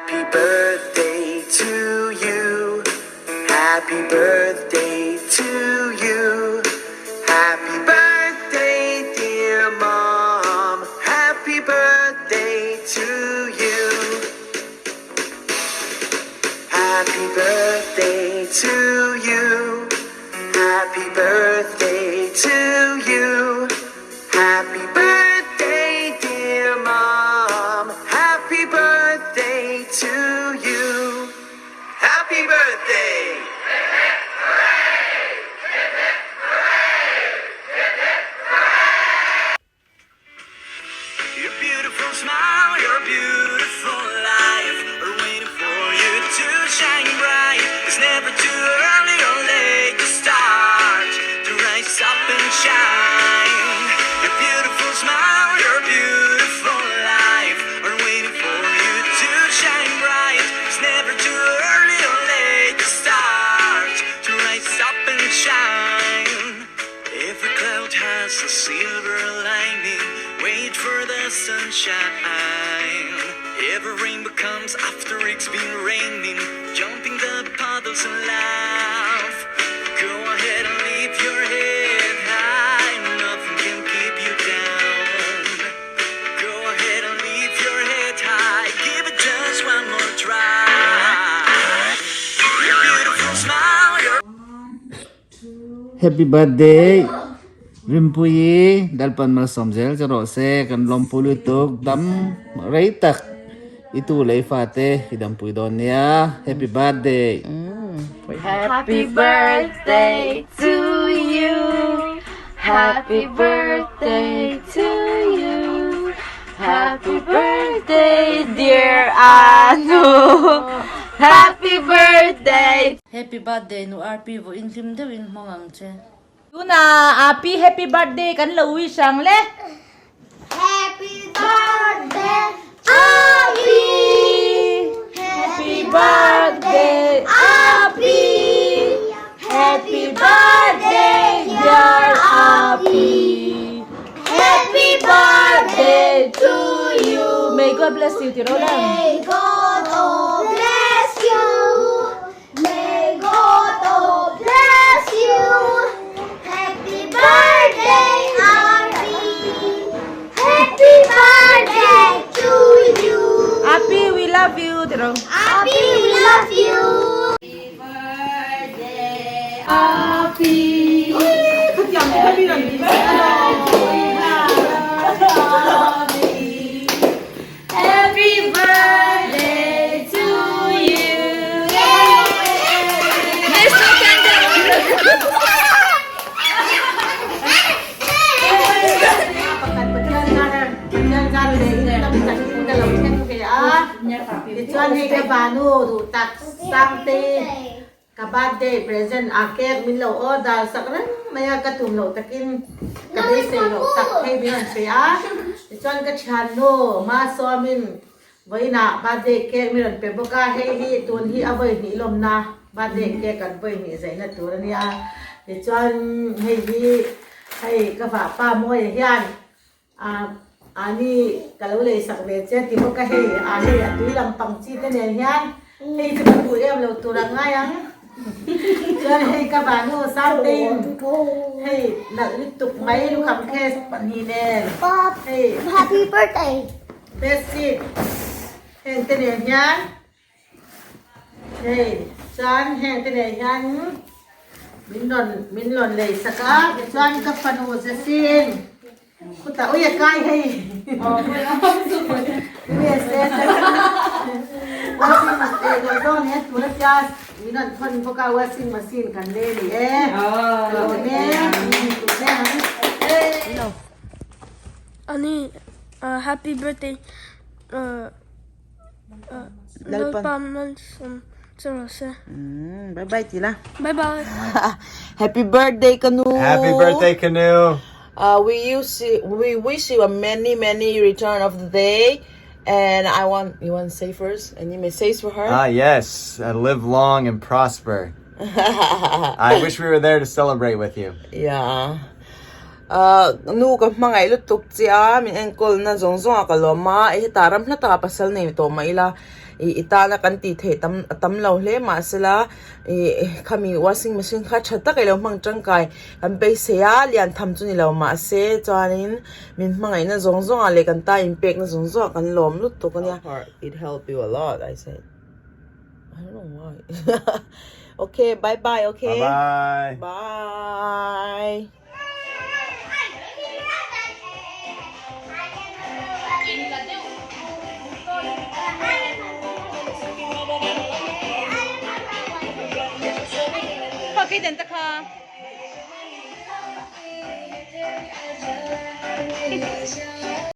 Happy birthday to you Happy birthday to you Happy birthday dear mom Happy birthday to you Happy birthday to you Happy birthday to you Happy birthday dear mom Happy birthday to you Happy birthday Your beautiful smile, your beautiful life are waiting for you to shine bright. It's never too early or late to start to rise up and shine. Your beautiful smile, your beautiful life are waiting for you to shine bright. It's never too early or late to start to rise up and shine. Every cloud has a silver lining, wait for the sunshine. Every rainbow comes after it's been raining, jumping the puddles and laugh. Go ahead and leave your head high, nothing can keep you down. Go ahead and leave your head high, give it just one more try. Your beautiful smile, your Happy birthday Rimpuii Lalpan malsawm zel che rawh se kan lawmpui lutuk dam rei tak i tu lei fate i dampui dawn nia Happy birthday. Happy birthday to you Happy birthday to you Happy birthday dear Anu Happy birthday Happy birthday nu Arpi vawiin hlim deuhin hmang ang che. Tuna Api happy birthday kan lo wish ang le. Happy birthday Api Happy birthday Api Happy birthday dear Api Happy birthday to you May God bless you ti Roland. May God oh bless you May God oh bless you Happy birthday Api Happy birthday to you Api we love you ti Ro. Api we love you Api Happy birthday to you Pakhat Pathian zar Pathian zar leh in tam takin ka lo thleng ve a, tichuan hei ka vanu duh tak Sangte Ka birthday present a cake min lo order sak reng mai a, ka tum loh takin ka beisei loh tak phei min rawn pe a, tichuan ka thiannu Masawmin vawiinah birthday cake min rawn pe bawk a, hei hi tun hi a vawi hnih lawmna birthday cake an vawi hnih zaihna tur a nia, tichuan hei hi hei ka vahpa Mawia hian Ani ka lo lei sak ve che ti bawk a hei a hei a tui lampang chi te nen hian hei chu ka duh em lo tur ang ngai ang chuan hei ka vanu Sangtein hei nalh lutuk mai lukham case pahnih nen hei Happy birthday bedsheet heng te nen hian Hei chuan heng te nei hian min rawn min rawn lei sak a tichuan ka fanu Jessin khutah ui a kai hei washing machine eh zawng nia tur a tia min rawn thawn bawk a washing machine kan lei a ni e ka lawm e Ani happy birthday Lalpa malsawm che rawh se. Bye bye ti la. Bye bye. Happy birthday Kanu. Happy birthday Kanu. We use we wish you a many many return of the day and I want you want to say first any message for her? Ah yes, uh, live long and prosper. I wish we were there to celebrate with you. Yeah. Ahh nu ka hmangaih lutuk che a min enkawl na zawng zawng ah ka lawm a hetah ram hla takah pasal nei tawh mah ila ih i tana kan tih theih tam a tam lo hle mahsela ih khami washing machine kha tha tak ilo hmang tangkai kan beisei a lian tham chu ni lo mahse chuanin min hmangaih na zawng zawng ah leh kan ta inpek na zawng zawng ah kan lawm lutuk ania it help you a lot I said I don't know why okay bye bye okay Bye bye. Bye. Kha kei den ta kha.